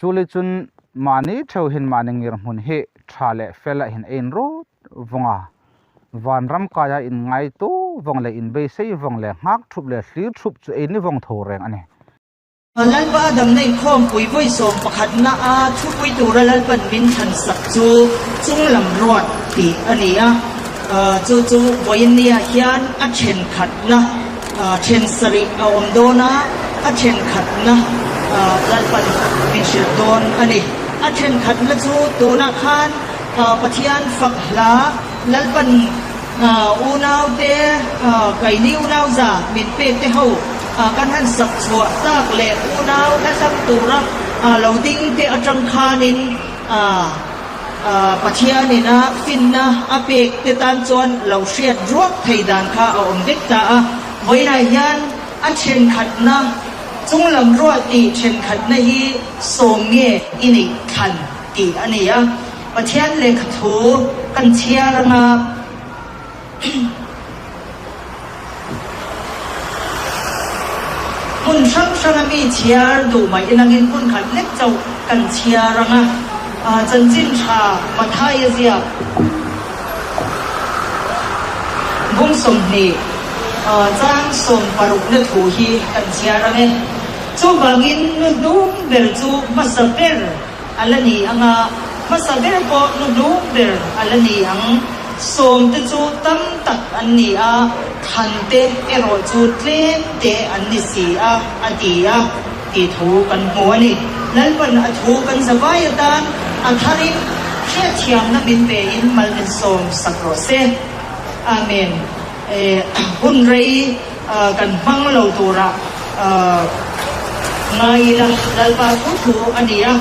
Chuli chun mahni theuh hin mahni ngir hmun hi tha leh fel a hin ein rawt vawng a, vanram kaia in ngai tu vawng leh in beisei vawng leh nghak thup leh hlir thup chu ei ni vawng tho reng a ni. Lalpa damna inkhawmpui vawi 11na a thupui tura Lalpan min thlan sak chu chunglam ruat tih a ni a, chu chu vawiinniah hian a thenkhatna then sarih a awm dawn a, a thenkhatna Lalpan min hrilh dawn a ni. A thenkhatna chu tunah khan Pathian fak hla Lalpan Unaute, keini unau za min pek te ho kan han sak chhuah tak leh unau hla sak tura lo ding te atang khanin Pathianin a finna a pek te tan chuan lo hriat ruak thei dan kha a awm vek ta a. Vawiinah hian a thenkhatna chunglam ruah tih thenkhatna hi sawm nge i neih thlan tih a ni a. Pathian lehkha thu kan chhiar anga hmun hrang hranga mi chhiar duh mai inangin hmun khat lek chauh kan chhiar anga chanchin tha Mathai a ziak bung 20 chang 60na thu hi kan chhiar ang e. Chuvangin nu hnung ber chu hmasa ber A la ni ang a, hmasa ber pawh nu hnung ber a la ni ang. Sawm te chu tam tak an ni a, thlan te erawh chu tlem te an ni si a, a ti a, tih thu kan hmu a ni. Lalpan a thu kan zavai atan a tharin hriatthiamna min ve in mal min sawm sak rawh se. Amen. Hun rei kan hmang lo turah ngai ila Lalpa thu thu a ni a.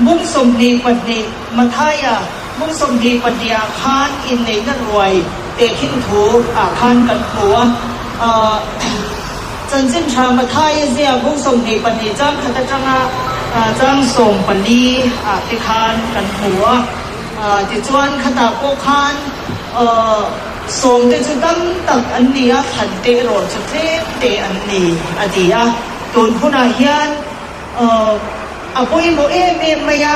Bung 22 Mathaia bung 22 ah khan inneihna ruai tehkhin thu ah khan kan hmu a. Chanchin tha Mathaia ziak bung 22 chang khat atanga chang 14 ah te khan kan hmu a. Tichuan khatah pawh khan sawmte chu tam tak an ni a, thante erawh chu tlem te an ni, a ti a. Tun hunah hian a pawimawh em em mai a,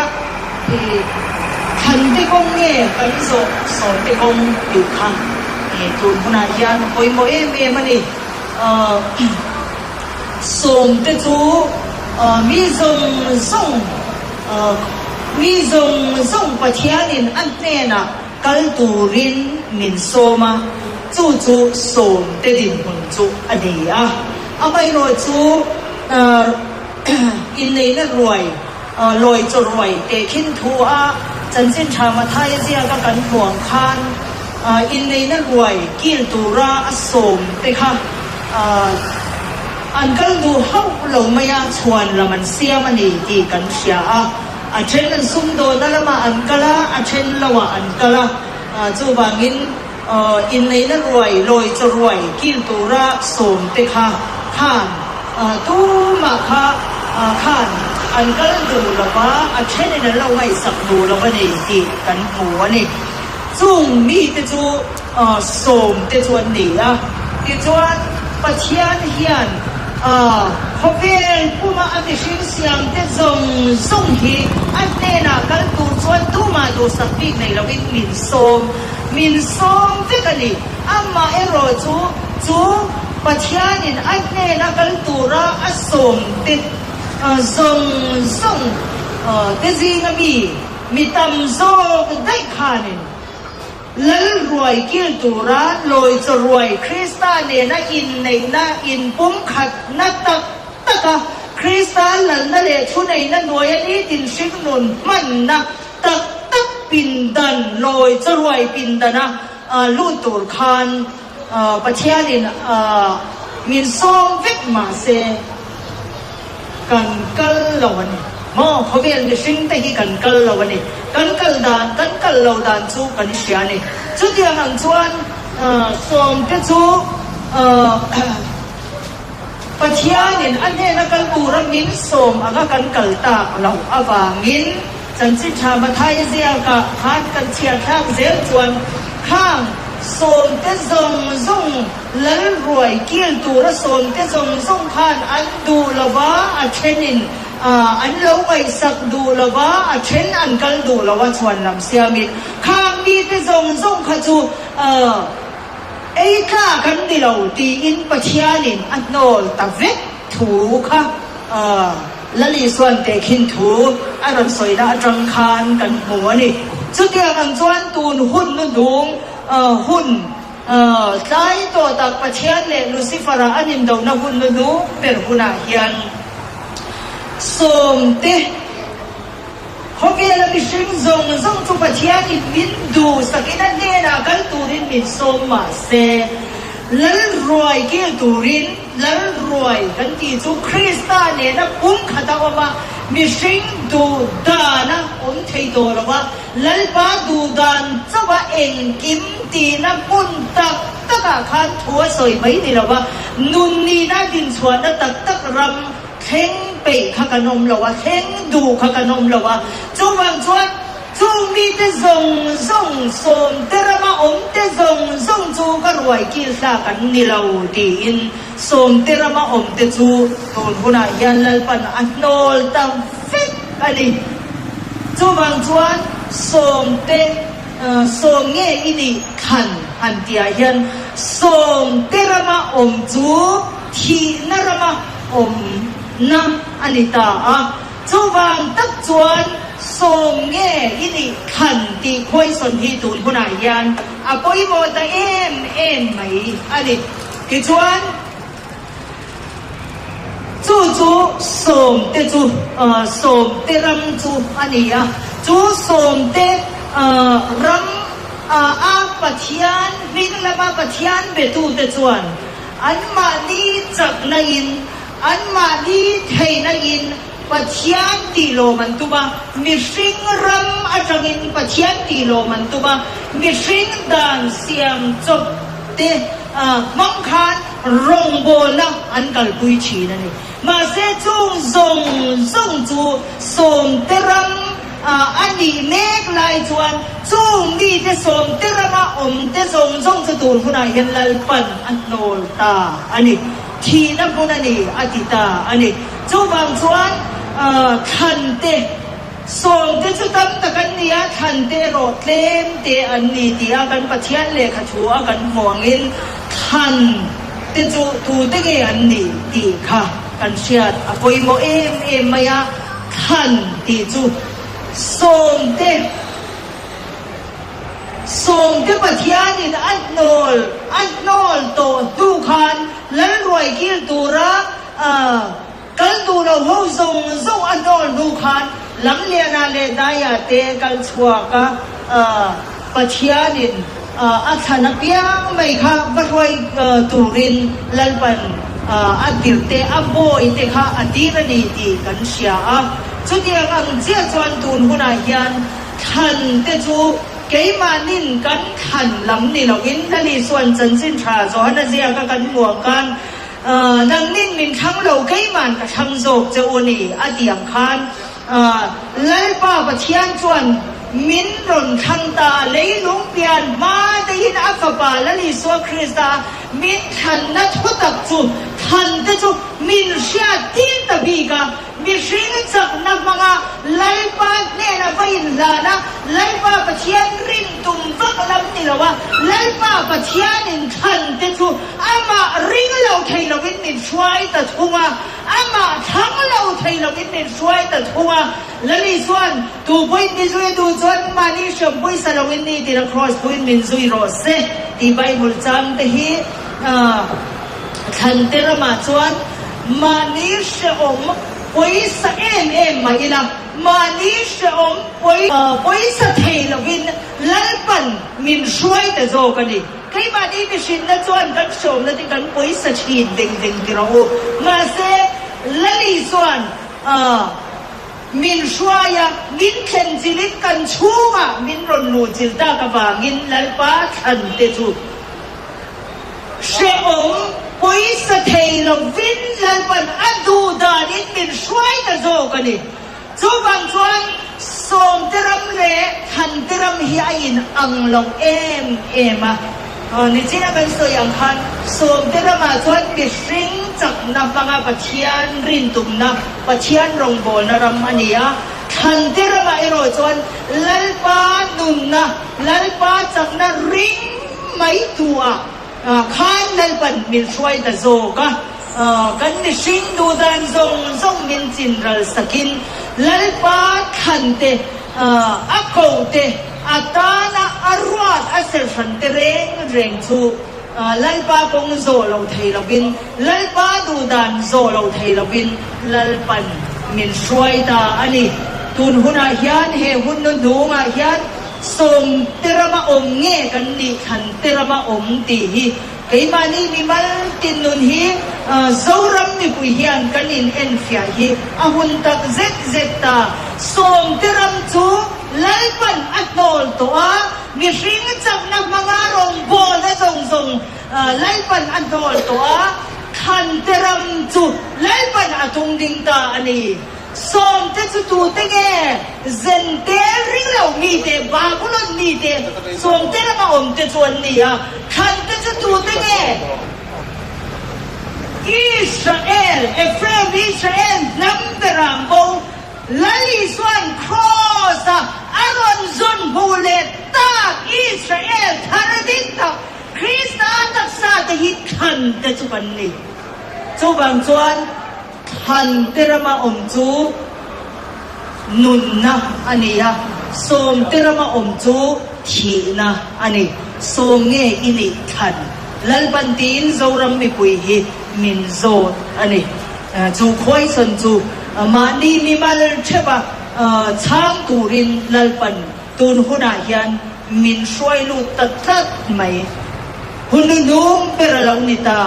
thante kawng nge kan zawh sawmte kawng tih kha tun hunah hian a pawimawh em em a ni. Sawmte chu mi zawng zawng Mi zawng zawng Pathianin a hnenah kal turin min sawm a, chu chu sawmte dinhmun chu a ni a. Amaherawhchu inneihna ruai, lawi chaw ruai tehkhin thu a chanchin tha Mathaia ziaka kan hmuang khan inneihna ruai kil tura a sawmte kha An kal duh hauh lo mai a, chhuan lam an siam a ni tih kan hria a. A then an sumdawna lamah an kal a, a then loah an kal a. Chuvangin inneihna ruai, lawi chaw ruai kil tura sawmte kha khan tumah kha khan an kal duh lo va, a thenin an lo ngaihsak duh lo a ni tih kan hmu a ni. Chung mite chu sawmte chu an ni a. Tichuan, Pathian hian khawvel puma a mihring siamte zawng zawng hi a hnenah kal tur chuan tumah duhsak bik nei lovin min sawm, min sawm vek a ni. Amah erawh chu chu Pathianin a hnena kal tura a sawmte zawng zawng te zinga mi, mi tam zawk daih khanin, Lal ruai kil tura lawi chaw ruai Krista nena inneihna inpumkhatna tak taka Krista lalna leh thuneihna hnuaia nitin hringnun hmanna tak tak pindan lawi chaw ruai pindana lut tur khan Pathianin min sawm vek mahse Kan kal lo a ni maw? Khawvel mihring te hi kan kal lo a ni. Kan kal dan, kan kal lo dan chu kan hria a ni. Chutiang ang chuan sawm te chu Pathianin a hnena kal tura min sawm anga kan kal tak loh avangin Chanchin Tha Mathaia ziakah khan kan chhiar thlak zel chuan khang. Sawmte zawng zawng lal ruai kil tura sawmte zawng zawng khan an duh lo va, a thenin an lo ngaihsak duh lo va, a then an kal duh lo a chhuan lam siamin khang mite zawng zawng kha chu ei tlak an ni lo tiin Pathianin a hnawl ta vek thu kha Lal Isuan tehkhin thu a rawn sawina atang khan kan hmu a ni. Chutiang ang chuan tun hun hnuhnung hun tlai tawh tak Pathian leh Lucifer-a an indona hun hnuhnung ber hunah hian sawmte khawvela mihring zawng zawng chu Pathianin min duhsakin a hnenah kal turin min sawm mah se, Lal ruai kil turin Lal ruai kan tih chu Krista nena pum khat a awm a, mihring duh dan a awm thei tawh lo a, Lalpa duh dan chauh a engkim tihna hmun tak takah khan thu a sawi mai ni lo a, nun nihna dinchhuahna tak tak ram thleng peih kha kan awm lo a, thleng duh kha kan awm lo a, chuvang chuan Chung mite zawng zawng, sawmte rama awmte zawng zawng chu ka ruai kil hlak an ni lo, tiin sawmte rama awmte chu tun hunah hian Lalpan a hnawl ta vek a ni. Chuvang chuan sawmte, sawm nge i nih thlan han tihah hian sawmte rama awm chu thihna rama awmna a ni ta a. Chuvang tak chuan sawm nge i nih thlan tih khawisawn hi tun hunah hian a pawimawh ta em em mai a ni. Tichuan, chu chu sawmte chu sawmte ram chu a ni a, chu sawmte ram a Pathian hming lama Pathian betute chuan anmahni chakna in Anmahni theihna in Pathian tih lawm an tum a, mihring ram atangin Pathian tih lawm an tum a, mihring dan siam chawp te hmang khan rawngbawlna an kalpui thin a ni. Mahse chung zawng zawng chu sawmte ram a nih mek lai chuan chung mite sawmte rama awmte zawng zawng chu tun hunah hian Lalpan a hnawl ta a ni. Thihna hmun a ni, a ti ta a ni. Chuvang chuan thlan te, sawm te chu tam tak an ni a, thlan te erawh tlem te an ni ti a kan Pathian lehkha thu a kan hmuh angin thlan te chu tute nge an nih tih kha kan hriat a pawimawh em em mai a, thlan tih chu sawm te, Sawmte Pathianin a hnawl a hnawl tawh hnu khan Lalruai kil tura kal duh lo ho zawng zawng a hnawl hnu khan Lamliana leh Daia te kal chhuak a, Pathianin a thlan apiang mai kha va hruai turin Lalpan a tirhte a bawite kha a tir a ni tih kan hria a. Chutiang ang chiah chuan tun hunah hian Thlan te chu keimahnin kan thlan lam ni loin Lal Isuan chanchin tha Johana ziaka kan hmuh ang khan, Nangnin min thlang lo keiman ka thlang zawk che u ni a ti ang khan Lalpa Pathian chuan min rawn thlang ta a, leilung pian hma deihin a fapa Lal Isua Krista min thlanna thutak chu thlan te chu min hriat tir ta bik a. Mihring chakna hmanga Lalpa hnena va inhlan a, Lalpa Pathian rin tum vak lam ni lo a, Lalpa Pathianin thlan te chu amah ring lo thei lovin min hruai ta thung a, amah thlang lo thei lovin min hruai ta thung a. Lali chuan, Tu pawhin mi zui a duh chuan mahni hriam pawisa loin ni tina Kraws puiin min zui rawh se tih Bible chang te hi Thlan te ramah chuan mahni hrehawm pawisa em em mah ila, mahni hrehawm pawisa thei lovin Lalpan min hruai ta zawk a ni. Keimahni mihrinna chuan kan hrehawmna te kan pawisa thin veng veng ti rawh u. Mahse, Lali chuan min hruai a, min thlen chilhin kan chhungah min rawn luh chilh tak avangin Lalpa thlan te chu Hrehawm pawisa thei lovin Lalpan a duh danin min hruai ta zawk a ni. Chuvang chuan Sawmte ram leh Thante ram hi a in ang lo em em a. Nichina kan sawi ang khan sawmte ramah chuan mihring chakna hmanga Pathian rintumna, Pathian rawngbawlna ram a ni a. Thlante ramah erawh chuan Lalpa nunna, Lalpa chakna ring mai tu-ah khan Lalpan min hruai ta zawk a. Kan mihring duhdan zawng zawng min chinral sakin Lalpa thlante a ko te, a tana a ruat a serhran te reng reng chu Lalpa kawng zawh lo thei lovin, Lalpa duhdan zawh lo thei lovin Lalpan min hruai ta a ni. Tun hunah hian he hun hnuhnungah hian sawmte rama awm nge kan nih thlante rama awm tih hi Keimahni mimal tin nun hi Zoram mipui hian kan in enfiah hi a hun tak zet zet ta. Sawmte ram chu Lalpan a hnawl tawh a, mihring chakna hmanga rawngbawlna zawng zawng Lalpan a hnawl tawh a, Thlante ram chu Lalpan a tung ding ta a ni. Sawmte chu tute nge? Zentel ring lo mite, Babulon mite, sawmte lama awmte chu an ni a. Thlante chu tute nge? Israel, Ephraim, Israel hnam berang bo, Lal Isua'n Kraws-a a rawn zawn hmuh leh tak Israel thar ding tak, Krista taksa te hi thlante chu kan ni. Chuvang chuan. Thante rama awm chu nunna a ni a, sawmte rama awm chu thihna a ni. Sawm nge i nih thlan? Lalpan tiin Zoram mipui hi min zawt a ni. Chu khuaisawn chu mahni mimal theuha chhang turin Lalpan tun hunah hian min hruai lut ta tlat mai. Hun hnuhnung ber a lo ni ta.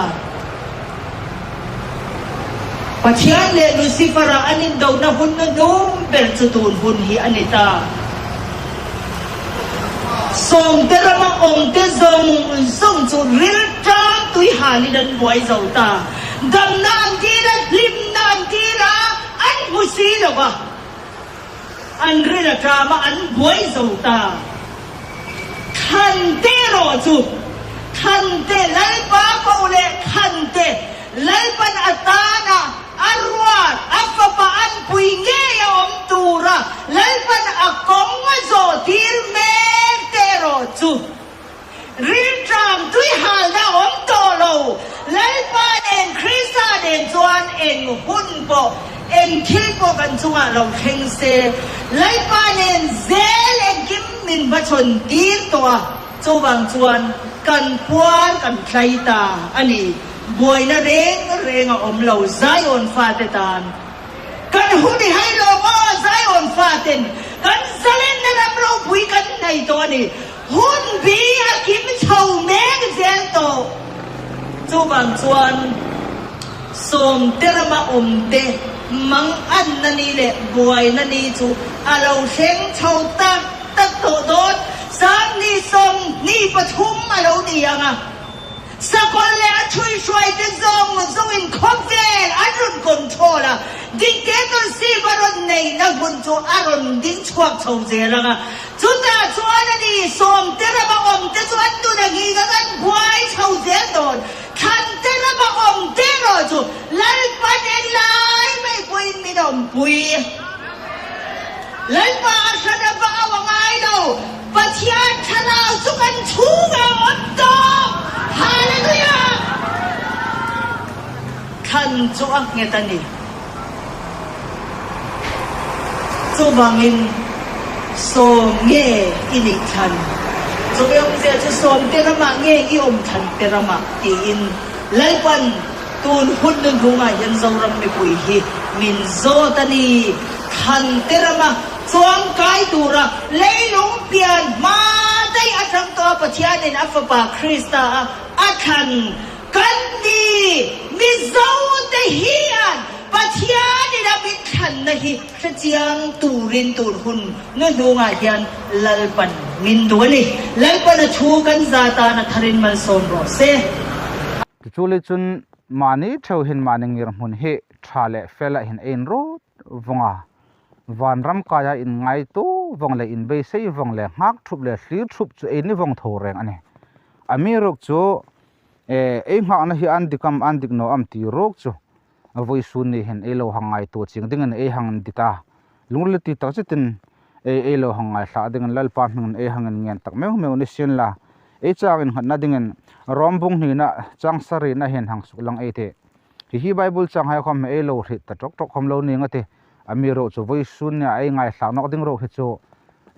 Pathian leh Lucifer-a an indohna hun hnuhnung ber chu tun hun hi a ni ta. Sawmte rama awmte zawng zawng chu rilṭam tui halin an buai zo ta. Damna an dil a, hlimna an dil a, an hmu si lo va. An ril a ṭam a, an buai zo ta. Thante erawh chu Thante Lalpa ko leh Thante Lalpan a tana a ruat a fapa an pui ngei a awm tura Lalpan a kawng a zawh tir mek te erawh chu Rilṭam tuihalna a awm tawh lo. Lalpa nen Krista nen chuan eng hun pawh, eng thil pawh kan chungah lo thleng se, Lalpa nen zel engkim min hmachhawn tir tawh a, chuvang chuan kan puar kan tlai ta a ni. Buaina reng reng a awm lo Zion fate tan. Kan hun i hai lo maw Zion faten kan zalenna ram ropui kan nei tawh a ni. Hun bi a kim chho mek zel tawh. Chuvang chuan sawmte rama awmte manganna ni leh buaina ni chu a lo thleng chho tak tak tawh dawn. Sangni 23 a lo ni ang a, sakawlh leh a ṭhuihruaite zawng zawngin khawvel an rawn control a, dictatorship a rawn neihna hun chu a rawn ding chhuak chho zel ang a. Chutah chuan a ni, sawmte rama awmte chu an nun a nghing ang, an buai chho zel dawn. Thlante rama awmte erawh chu Lalpan englai mai pawhin min awmpui. Lalpa a hran a va au a ngai lo, Pathian thlarau chu kan chhungah a awm tawh. Hallelujah! Thlan chu a nghet a ni. Chuvangin sawm nge i nih thlan? Chumi awmzia chu sawm te ramah nge i awm thlan te ramah? tiin Lalpan tun hun hnuhnungah hian Zoram mipui hi min zawt a ni. Thlan te rama chuang kai tura leilung pian hma daih atang tawha Pathianin a Fapa Krista a a thlan Kan ni Mizo te hian Pathian in a min thlanna hi hrechiang turin tur hun hnuhnungah hian Lalpan min duh a ni. Lalpan a thu kan za tan a tharin malsawm rawh se. Tichuli chun mahni theuh hin mahni ngir hmun hi tha leh fel a hin ein rawt vawng a, vanram kaia in ngai tu vawng leh in beisei vawng leh nghak thup leh hlir thup chu ei ni vawng tho reng a ni. Ami ruk chu ei nghakna hi an dik am an dik no am ti ruk chu vawi sun ni hen ei lo hang ngai tu ching ding in ei hang di ta lungril ti tak zetin ei ei lo hang ngai hlah ding in Lalpa hming in ei hang in ngen tak meuh meuh ni sin la ei chang in nghatna ding in rawm bung hnihna chang sarih na hian hang suk lang ei teh hi hi bible chang hai khawm ei lo hrih ta tawk tawk khawm lo ni nga ti ami ro chu vawi sun nia ei ngai hlah nawk ding ro hi chu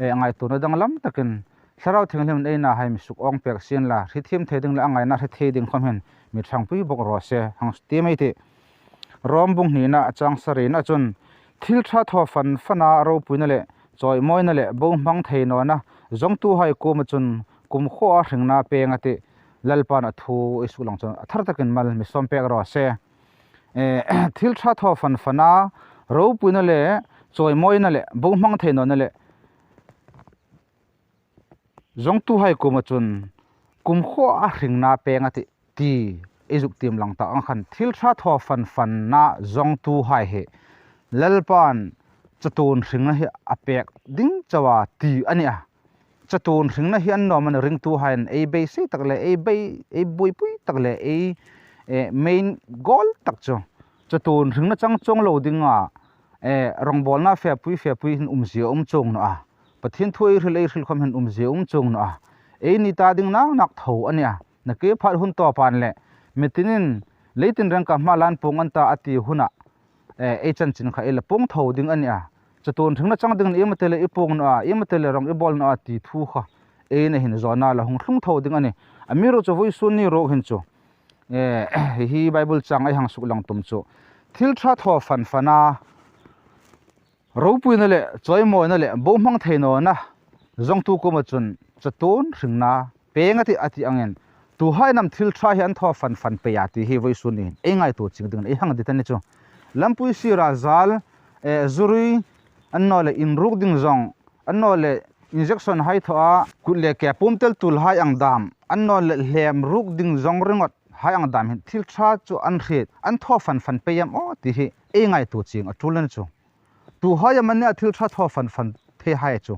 e ngai tuna danglam takin Thlarau Thianghlim ei na hai mi suk awng pek sin la, hri thim thei ding leh a ngaihna hre thei ding khawm hian mi thangpui bawk rawh se. Hang ti mai tih Rom bung hnihna a chang sarihna chuan thil tha thaw fan fan a ropuina leh chawihmawina leh bo hmang thei nawna zawngtu hai kuma chun kum khaw a hringna peng a tih Lalpa'n a thu i suk lang chuan a thar takin mal mi sawm pek rawh se. Thil tha thaw fan fan a ropuina leh chawihmawina leh bo hmang thei nawna leh Zawngtu hai kum a chun kum khaw a hringna peng a tih ti i zuk tim lang tak ang khan thil tha thaw fan fan na zawngtu hai hi Lalpa'n chatun hringna hi a pek ding chauh a ti a nia. Chatun hringna hi an nuam a ni ringtu haiin ei beisei tak leh ei bei ei buaipui tak leh ei main goal tak chu chatun hringna chang chuang lo ding a rawngbawlna fiahpui fiahpui hin awmzia awm chuang nawh a. Pathian thu ei hril ei hril khawm hian awmzia awm chung nawh a, ei ni ta ding nak nak tho a nia. Na ke phat hun tawp an leh mitinin lei tinreng ka hma lan pung an ta a ti hunah ei chanchin kha ei la pung tho ding a nia. Chatun hring na chang ding i mate leh i pung nawh a, i mate leh rawng i bawl nawh a ti thu kha ei na hin zawhna la hung thlung tho ding a ni. A mi ro chu vui sun ni ro hin chu hei hi Bible chang ei hang suk lang tum chu thil tha thaw fan fan a. Ropuina leh chawimawina leh bo hmang thei nawna zawngtu kuma chun chatun hringna peng a tih a tih angin tu hainam thil tha hi an thaw fan fan peih a tih hi vawi sun niin ei ngai tur ching ding ei hang dit a ni chu. Lampui sirah zal eh zurui an naw leh inruk ding zawng an naw leh injection hai thawh a kut leh ke pum tel tul hai ang dam an naw leh hlem ruk ding zawng ringawt hai ang dam hian thil tha chu an hriat an thaw fan fan peih em aw tih hi ei ngai tur ching a tul a ni chu. Tu hai a mania thil tha thaw fan fan thei hai chu.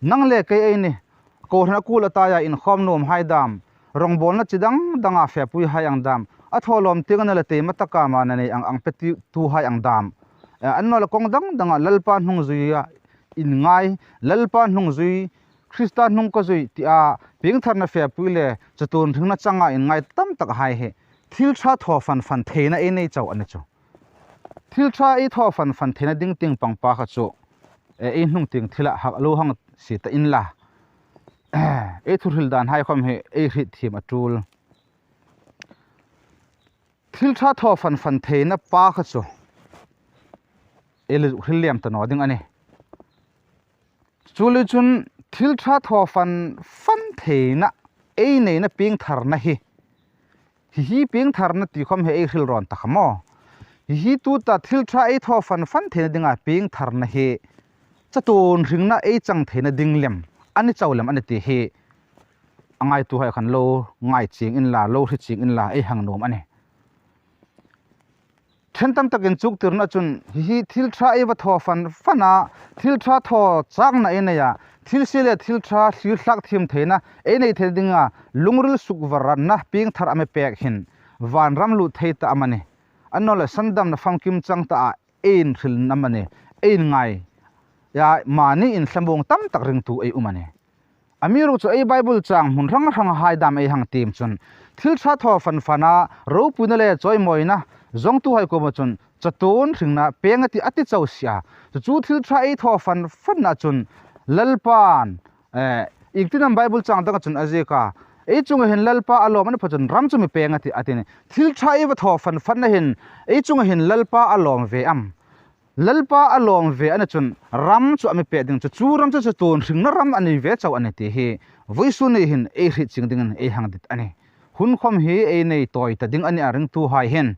Nang le kei ei ni, kohhran a kul ataia inkhawm nuam hai dam, rawngbawlna chi dang danga fiahpui hai ang dam, a thaw lawm ting ana la teima taka mahna nei ang ang pe tu hai ang dam. An nawla kawng dang danga Lalpa hnung zui a in ngai, Lalpa hnung zui, Krista hnung ka zui tih a piangtharna fiahpui leh chatun hringna changa in ngai tam tak hai hi thil tha thaw fan fan theihna ei nei chauh a ni chu. Thil tha ei thaw fan fan theihna ding ting pangpa kha chu ei hnung ting thilah hak lo hang si ta in la. Ei thuhril dan hai khawm hi ei hrih thiam a tul. Thil tha thaw fan fan theihna pa kha chu ei le hril liam ta naw ding a ni. Chu lui chun thil tha thaw fan fan theihna ei neihna ping tharna hi Hi hi piangtharna tih khawm hi ei hril rawn tak maw? Hi hi tu ta thil tha ei thaw fan fan theihna dingah piangtharna hi chatun hringna ei chang theihna ding lem a ni chau lem a ni tih hi a ngaitu hai khan lo ngai ching in la, lo hri ching in la ei hang nuam a ni. Then tam takin chuk tirna chun hi hi thil tha ei va thaw fan fan a, thil tha thaw chakna ei nei a, thil si leh thil tha thlir hlak thiam theihna ei nei thei dinga lungril suk va ranna ping thar ame pek hin vanram luh thei ta am a ni. An naw leh sandamna famkim chang ta ah eiin hril nam a ni, eiin ngai ya mahni in hlamung tam tak ringtu ei um a ni. A mi ru chu ei Bible chang hmun hrang hrang a haidam ei hang tim chun thil tha thaw fan fan a ropuina leh chawimawina zawngtu hai kuma chun chatun hringna peng a ti a ti cho sia chu chu thil tha ei thaw fan fan na chun Lalpa'n eh engtin an Bible chang danga chun a zik a ei chunga hin Lalpa a lawm a ni pawh chun ram chu mi peng a ti a ti ni thil tha ei va thaw fan fan na hin ei chunga hin Lalpa a lawm ve am Lalpa a lawm ve a ni chun ram chu a mi peh ding chu chu ram chu chu tun hringna ram a ni ve chauh a ni tih hi Vawisu nei hin ei hrih ching ding in ei hang dit a ni. Hun khawm hi ei nei tawi ta ding a ni a ringtu hai hin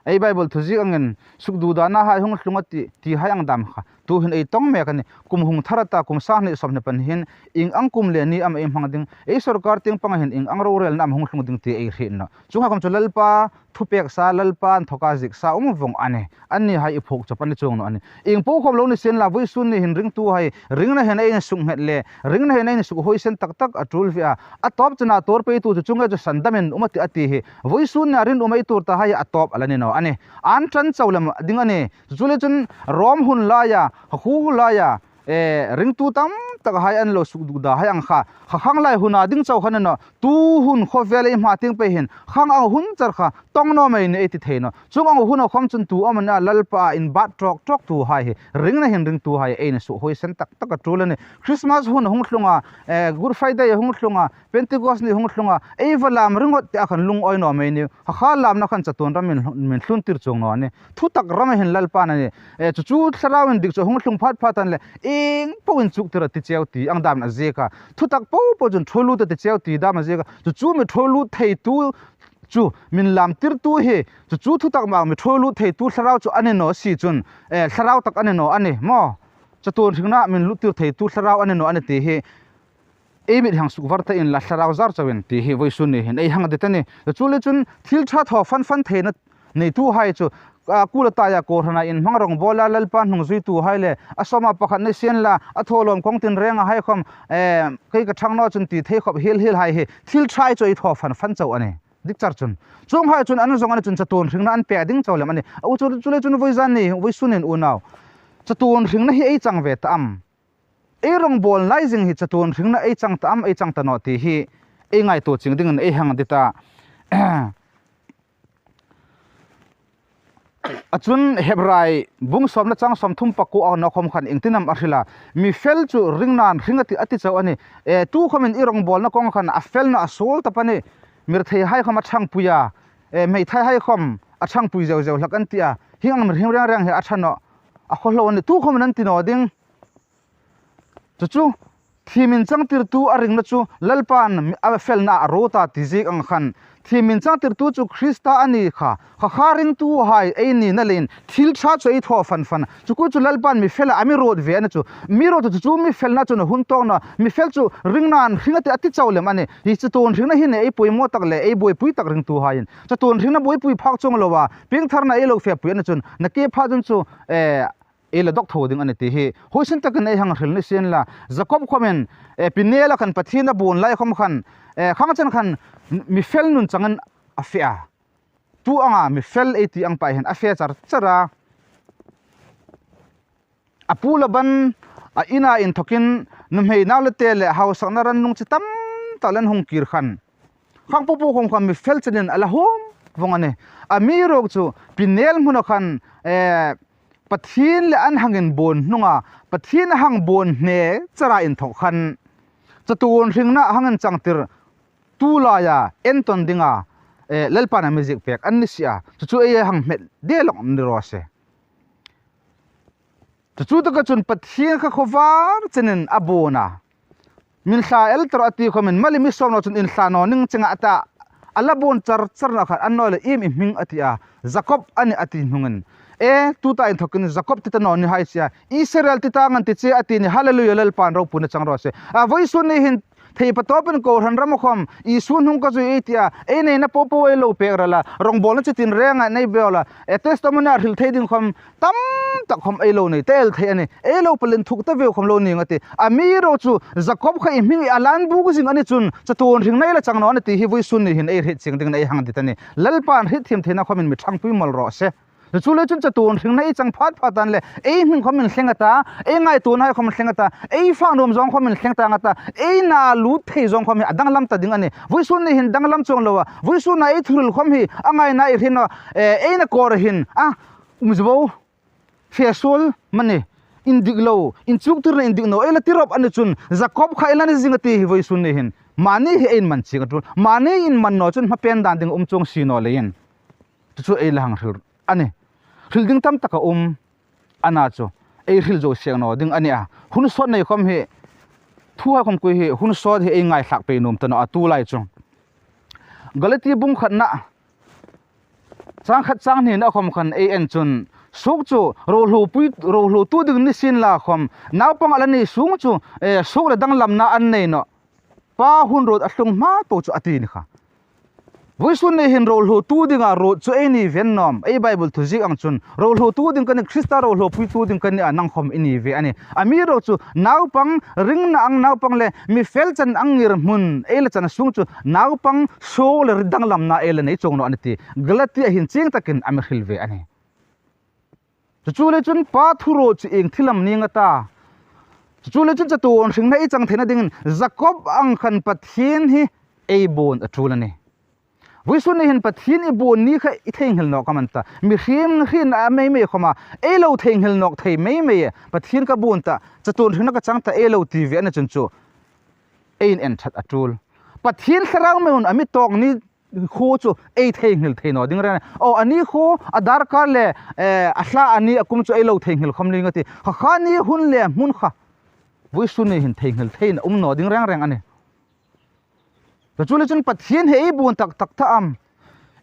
ei Bible thu zik angin suk duh dana hai hung hlung a ti ti hai ang dam kha tu hin ei tawng mek a ni. Kum hung thar ata kum sang hnih sawmhnih pan hin ing ang kum leh ni am ei hmang ding ei sorkar ting panga hin ing ang rorelna am hung hlung ding ti ei hrih no. Chung ha kum chu Lalpa. thupek sa Lalpa an thawk a zik sa awm vawng a ni. An ni hai i phuk chawp a ni chuang lo a ni. Ing pawh khawm lo ni sen la vui sun ni hin ringtu hai ringna hian a insuk nghet le ringna hian a insuk hawi sen tak tak a tul ve a. A tawp chunah tur peitu chu chunge chu sandamin um a ti a ti hi vui sun ni a rinawm ei tur ta hai a tawp a la ni no a ni. An tan cho lam a ding a ni. Chu le chun Rom hun laia hu laia E ringtu tam tak hai an lo suk duk da hai ang kha. Kha khang lai huna ding chau khan eno tu hun khawvel ei hma ting pe hin khang ang hun char kha tawng no mai ni ei ti thei no. Chung ang hun a khawm chun tu awm ania Lalpa in bat tawk tawk tu hai hi ring na hin ring tu hai ei na suh hawi sen tak tak a tul ani. Christmas hun a hung thlung a, e Good Friday a hung thlung a, Pentecost ni hung thlung a, ei va lam ringawt te a khan lungawi no mai ni. Kha kha lam na khan chatuan ram min min thlun tir chuang no ani. Thu tak ram a hin Lalpa na ni. E chu chu thlarau in dik chu hung thlung phat phat an le eng pawh in chuk tir a ti chiau ti ang dam a zik a. Thu tak po pawh chun thu lut a ti chiau ti dam a zik a. Chu chu mi thu lut thei tu chu min lam tir tu hi chu chu thu tak mah mi thu lut thei tu thlarau chu a ni no si chun e thlarau tak a ni no a ni maw. Chatuan hringna min lut tir thei tu thlarau a ni no a ni tih hi ei mit hang suk var te in la thlarau zar chauhin tih hi vawi sun ni hian ei hang det a ni. Chu le chun thil tha thaw fan fan theihna neitu hai chu kula taia kawrhana in hmang rawng bawla Lalpa hnung zuitu hai le a sawma pakhat ni sian la a thawhlawm kawng tin renga hai khawm kei ka thang naw chun ti thei khawp hil hil hai hi thil tha hi chu ei thaw fan fan chauh a ni. Dik char chun chung hai chun an zawng ani chun chatun hringna an pek ding chauh lem a ni. A u chu chu le chun vawi zan ni vawi sun in unau chatun hringna hi ei chang ve ta am. Ei rawngbawl lai zing hi chatuan hringna ei chang ta am ei chang ta nawh tih hi ei ngai tur ching ding in ei hang a ti ta. A chun Hebrai bung sawmna chang 30 paku a nawkhawm khan engtin am a hrilh a, mi fel chu ring nan hring a ti a ti chauh a ni. E tu khawmin i rawngbawlna kawng khan a fel na a sawl tap a ni. Mirthei hai khawm a chhangpui a, e hmeithai hai khawm a chhangpui zeuh zeuh hlak an ti a, hing ang mirhing reng reng hi a tha nawh a khaw hlo a ni. Tu khawmin an ti nawh ding. Chu chu thi min changtirtu a ringna chu Lalpa'n a felna a ro ta ti zik ang khan thi min changtirtu chu Krista a ni kha. Kha kha ringtu hai ei ni na lein thil tha chu ei thaw fan fan a. Chu ku chu Lalpa'n mi fela a mi rawt ve a ni chu. Mi rawt chu chu mi felna chu na hun tawk na mi fel chu ringna'n hring a ti a ti chau lem a ni. Hi chatuan hringna hi nei ei pawimawh tak leh ei buaipui tak ringtu haiin chatuan hringna buaipui phak chuang lo a piangtharna ei lo fiahpui a ni chun na ke phah chun chu eh Ei la dawk tho ding a ni tih hi huaisin takin ei hang hril ni sin la. Jakob khawmin e Piniel a khan Pathian a bun lai khawm khan e khang chen khan mi fel nun changin a feh a. Tu anga mi fel ei tih ang pah hian a fe char char a. A pu Laban a ina inthawkin nuhmei naulete leh hausakna rannung chi tam tak len hung kir khan Khang pu pu khawm khan mi fel chenin a la hum vawng a ni. A mi ruk chu Piniel hmuna khan e Pathian leh an hangin bawn hnunga Pathian a hang bawn hne chara inthawk khan chatuan hringna hangin changtir tu laia entawn dinga Lalpa'n a mizik pek an ni si a, chu chu ei a hang hmet de lawk ni rawh se. Chu chu taka chun Pathian kha khawvar chenin a bawn a, min hla el tawrh a ti khawmin mali mi sawm lo chun in hla naw ning chengah ata a la bawn char char na khan an nawi le im i hming a ti a, Jakob a ni a ti hnungin e tuta in thawkin Jakob ti ta naw ni hai sia Israel ti ta ngan ti che a ti ni Hallelujah Lalpa'n ropui na chang rawh se a vawi sun ni hin thei patawpin Kohhran ram a khawm Isu hnung ka zui ei tia ei nei na pawh pawh ei lo pek ral a rawngbawlna chi tin reng ah nei bel a e testimony ah hril thei ding khawm tam tak khawm ei lo nei tel thei a ni ei lo palin thuk ta veu khawm lo ni nga ti a mi ro chu Jakob kha i hming i a lan buk zing ani chun chatuan hring nei la chang no ani ti hi vui sun ni hin ei hrit ching ding nei hang dit ani Lalpa'n hrit thiam theihna khawmin mi thangpui mawlh rawh se. Chu le chun chatuan hringna i chang phat phat an le ei hming khawmin thleng ata, ei ngai tun hai khawmin thleng ata, ei fang nuam zawng khawmin thleng tang ata, ei na lut thei zawng khawm hi a danglam ta ding ani. Vui sun ni hin danglam chuang lo a, vui sun a ei thuril khawm hi a ngai na i hrin a, ei na kawr hin a umzbo. Fesual mani in dik lo in chuk tir na in dik no ela tirop ani chun Jacob kha ela ni zinga ti hi voi sun ni hin mani hi ein man chinga tul mani in man no chun hmapen dan ding um chung si no lein chu chu ei lahang hril ani hril ding tam taka um ana chu ei hril zo siang no ding ani a hun sot nei khom hi thu ha khom kui hi hun sot hi ei ngai hlak pe num ta no atu lai chu Galati bung khat na Changkhat chang hnin a khawm khan ei en chun suk chu rohlu pui rohlu tu ding ni sin la khawm naupang ala ni sung chu e suk le danglam na an nei no pa hun rut a hlung hma to chu a ti ni kha. Vuisun nei hin rohlu tu dingah rawh chu ei ni ven nawm, ei Bible thu zik ang chun rohlu tu ding ka ni, Krista rohlu pui tu ding ka ni a nang khawm i ni ve a ni. A mi ro chu naupang ringna ang naupang le mi fel chan ang ngir hmun ei la chan sung chu naupang show le ri danglamna ei la nei chawng nawh a ni ti Galatia hin ching takin a mi hril ve a ni. Chu le chun pa thu ro chu eng thilam ni nga ta. Chu le chun chatuan hringna i chang theihna dingin Jakob ang khan Pathian hi ei bawn a tul a ni. Vuisun ni hin Pathian i bawn ni kha i theihnghilh nawk a man ta. Mihring hrin a mei mei khawm a, ei lo theihnghilh nawk thei mei mei e. Pathian ka bawn ta, chatuan hringna ka chang ta ei lo ti ve a ni chun chu ei in en that a tul. Pathian thlarau meuhin a mi tawk ni Khu chu ei thei nghil thei no ding reng aw ani khu a darkar le a hla ani a kum chu ei lo thei nghil khawm ling ati kha kha ni hun le hmun kha vui su ni hin thei nghil thei na um no ding reng reng ani to chu le chun Pathian he ei bun tak tak tha am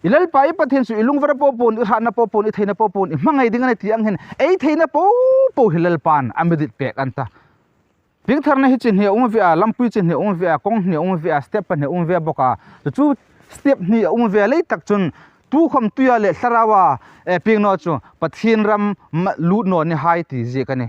ilal pa i Pathian chu ilung var po pun i hran na po pun i theina po pun i hmangai ding ani ti ang hin ei theina po po hilal pan amidit pek anta Piangtharna hi chi hnih a awm ve a, lampui chi hnih a awm ve a, kawng hnih a awm ve a, step pahnih a awm ve bawk a. Chu chu step hnih a awm ve lei tak chuan tukhawm tuia leh thlaraua piangnaw chu Pathian ram lut nawn i hai ti ziak a ni.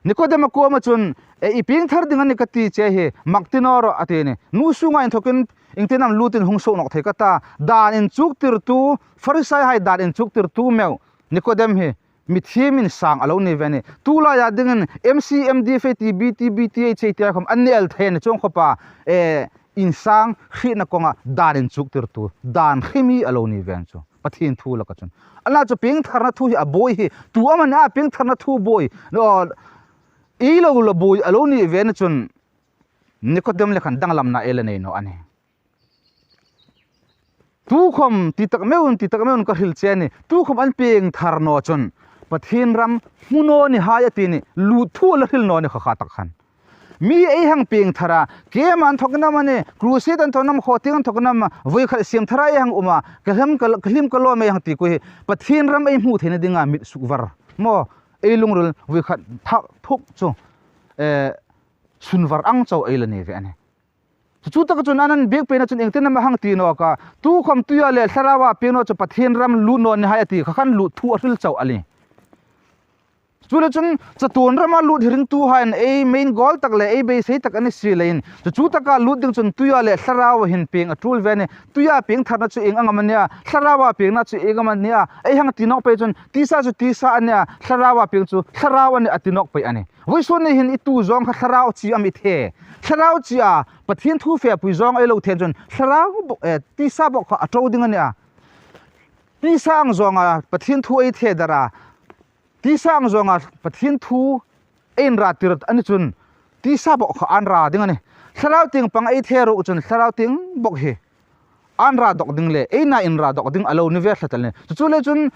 Nikodema kuama chuan i piangthar ding a ni ka ti che hi mak ti naw rawh a ti a ni. Nu sunga inthawkin engtin am lutin hung soh nawk thei ka ta. Dan inchuk tirtu Farisai hai dan inchuk tirtu meuh Nikodem hi Mithiam in sang a lo ni ve a ni. Tu laiah dingin MC, MD, FAT, BT, BTH hei tia khawm an ni el thei a ni chuang khawpa e in sang hrihna kawnga dan in chuk tir tur dan hrimi a lo ni ve ang chu. Pathian thu laka chuan. Ala chu piangtharna thu hi a bawi hi tu awm a ni a piangtharna thu bawi i lo la bawi a lo nih ve na chuan Nikodem lekhan danglamna el a nei nawh a ni. Tukhawm ti tak meuhin ti tak meuhin ka hrilh che a ni. Tukhawm an peng thar naw chuan Pathian ram hmunaw ni hai a ti ni lut thu a la hrilh naw ni kha kha tak khan. Mi ei hang peng thar a, kem an thawk nam a ni, crusade an thawk nam, khawting an thawk nam, vawi khat siam thar a ei hang um a, ka hlim ka hlim ka lawm ei hang ti ku hi Pathian ram ei hmuh theihna ding a mit suk var maw ei lungrul vawi khat thak thuk chu eh chhunvar ang chaw ei la nei ve a ni. Chu tak chuan an an bik pena chuan engtin emaw hang ti nawk a, tu khawm tuia leh thlarau piang nawk chu Pathian ram luh nawn ni hai a ti kha khan luh thu a hril chauh a ni. Chu le chuan chatuan rama lut hi ringtu hain ei main goal tak leh ei beisei tak a ni si leiin chu chu taka lut ding chuan tuia leh thlarau hin peng a tul ve a ni. Tuia piang tharna chu eng angam a nia, thlarau piangna chu eng angam a nia, ei hang ti nawk pei chuan tisa chu tisa a nia, thlarau piang chu thlarau a ni a ti nawk pei a ni. Vawisawn nei hian i tu zawng kha thlarau chi a mi the. Thlarau chi a Pathian thu fe pui zawng ei lo then chuan thlarau bawk eh tisa bawk kha a to ding a nia. Tisa ang zawng a Pathian thu ei the dar a, tisa ang zawng a Pathian thu ei in ra tir a ni chun tisa bawk kha an ra ding a ni. Thlarau ting pang ei the ru chun thlarau ting bawk hi an ra dawk ding le ei na in ra dawk ding a lo ni ve hla tel ni. Chu chu le chun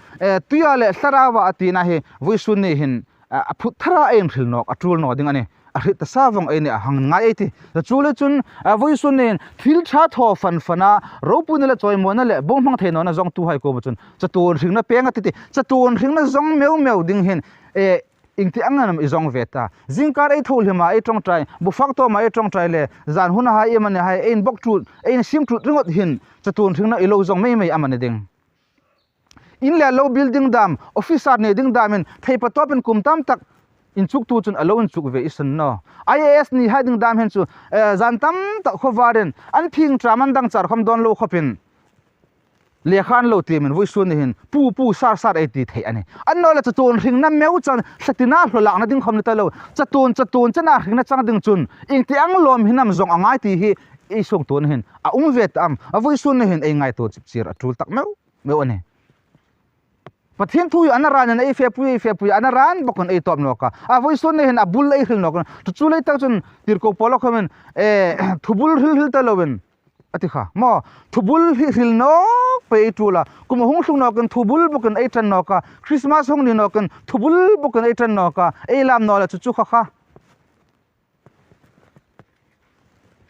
tuia leh thlarau a ti na hi vawisawn nei hin a phut thar a ein hril nawk a tul nawk ding a ni. A hrih ta sa vawng ei ni a hang ngai ei ti. Chu le chun vawisawn nei thil tha thaw fan fan a ropui na leh chawimuana leh bawng hmang thei nawna zawng tu hai ko chun chatuan hringna peng a ti ti. Chatuan hringna zawng meu meu ding hin Engti ang em i zawng ve ta. Zingkar ei tho hlima ei tawngtai, bufak tawma ei tawngtai le zan hun a hai em a ni hai, ein bawk tut, ein sim tut ringawt hin chatun hringna i lo zawng mai mai am a ni ding. In leh lo building dam, officer nei ding damin theipa tawpin kum tam tak inchuk tu chun a lo inchuk ve i sun no. IAS ni hai ding dam hen chu zan tam tak khawvarin an phing tram an dang char khawm dawn lo khawpin Lehkha an lo ti min vui sun nihin pu pu sar sar ei ti theih a ni. An naw le chatun hringna meu chan hlatina hlawlakna ding khawm ni ta lo. Chatun chatun chana hringna chang ding chun engti ang lawm hinam zawng a ngai ti hi ei sung tun hin a um ve ta am. A vui sun nihin ei ngai tur chip chir a tul tak meuh meuh a ni. Pathian thu hi an a ran in ei fe pui ei fe pui an a ran bawk in ei tawp nawk a. A vui sun nihin a bul ei hril nawk. Chu chu lei tak chun tirhkoh pawl a khawm in e thubul hril hril ta lo in A ti kha maw? Thubul hi hril nawk pe ei tul a, kum a hung thlung nawkin thubul bawkin ei tan nawk a, Christmas hung ni nawkin thubul bawkin ei tan nawk a, ei lam naw la chu chu kha kha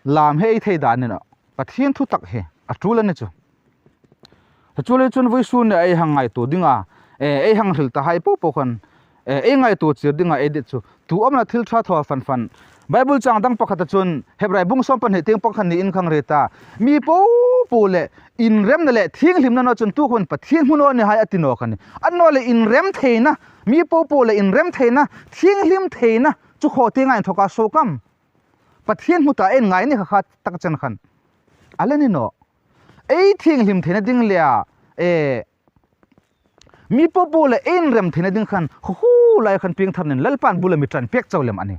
lam hi ei thei dan ni nawh. Pathian thu tak hi a tul a ni chu. Chu lei chuan vawisun leh ei hang ngai tur dinga ei hang hril ta hai pawh pawh khan ei ngai tur chir dinga ei det chu tu awmna thil tha thaw fan fan. Bible chang dang pakhata chuan Hebrai bung 12 teng pakhat niin khang ri ta. Mi po po le in rem na le thianghlim na no chun tu khawn Pathian hmun aw ni hai a ti nawk a ni. A no le in rem thei na, mi po po le in rem thei na, thianghlim thei na chu khaw te ngai in thawk a so kam. Pathian hmu ta en ngai ni kha kha tak chen khan. A le ni no. Ei thianghlim thei na ding le a e mi po po le ein rem thei na ding khan hu hu lai khan piang thar nen Lalpan bula mi tran pek chau lem ani.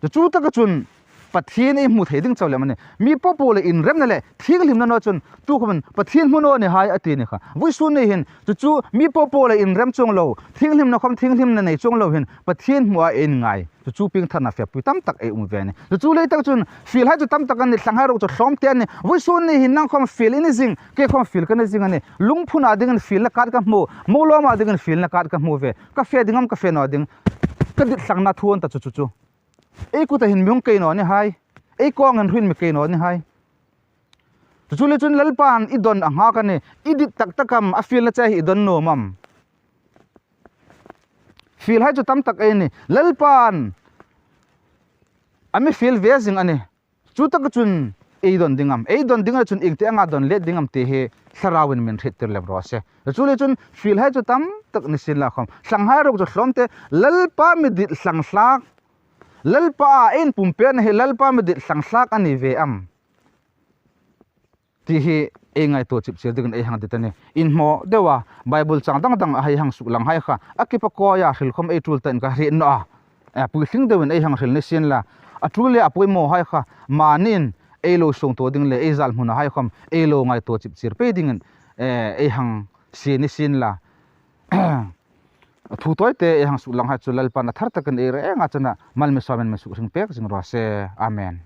Chu chu taka chun Pathian ei hmu thei ding chau lem ani. Mi po po le in remna le thianghlimna no chun tu khaman Pathian hmu no ni hai ati ni kha. Vui sun nei hin chu chu mi po po le in rem chuang lo thianghlimna khom thianghlimna nei chuang lo hin Pathian hmu a ein ngai. Chu chu ping tharna fia pui tam tak ei um ve ani. Chu chu lei tak chun fil hai chu tam tak ani thlang hai ro chu hlawm te ani. Vui sun nei hin nang khom fil in zing ke khom fil kan zing ani. Lungphun ah ding in fil na kat ka hmu molawm ah ding in fil na kat ka hmu ve. Ka fe dingam ka fe no ding ka dit hlang na thu an ta chu chu chu ei ku ta hin myung kei no ni hai ei kong an ruin mi kei no ni hai chu chu le chun lalpan i don anga ka ni i dit tak takam a fil na che hi i don no mam fil hai chu tam tak ei ni lalpan ami fil ve zing ani Chu tak cun ei don dingam, ei don ding cun ing te anga don let dingam ti hi thlarau in min hrit tir lem ro se. Chu le cun fil hai chu tam tak ni sin la khom. Hlang hai rok chu hlom te lalpa mi dit hlang hlak. Lalpa a ein pumpe na hi lalpa mi dit hlang hlak ani ve am. Ti hi ei ngai tu chip chir ding ei hang dit ani. In hmo dewa Bible chang dang dang a hei hang suk lang hai kha akipa koya hril khom ei tul ta in ka hri no a. A puitling deuhin ei hang hril ni sin la a tul le a pawimawh hai kha mahniin ei lo sawng tawh ding leh ei zal hmunah hai khawm ei lo ngai tawh chip chir pei dingin ei hang si ni sin la thu tawi te ei hang suh lang hai chu Lalpan a thar takin ei reng a chana malmi sawmin min suh hring pek zing rawh se. Amen.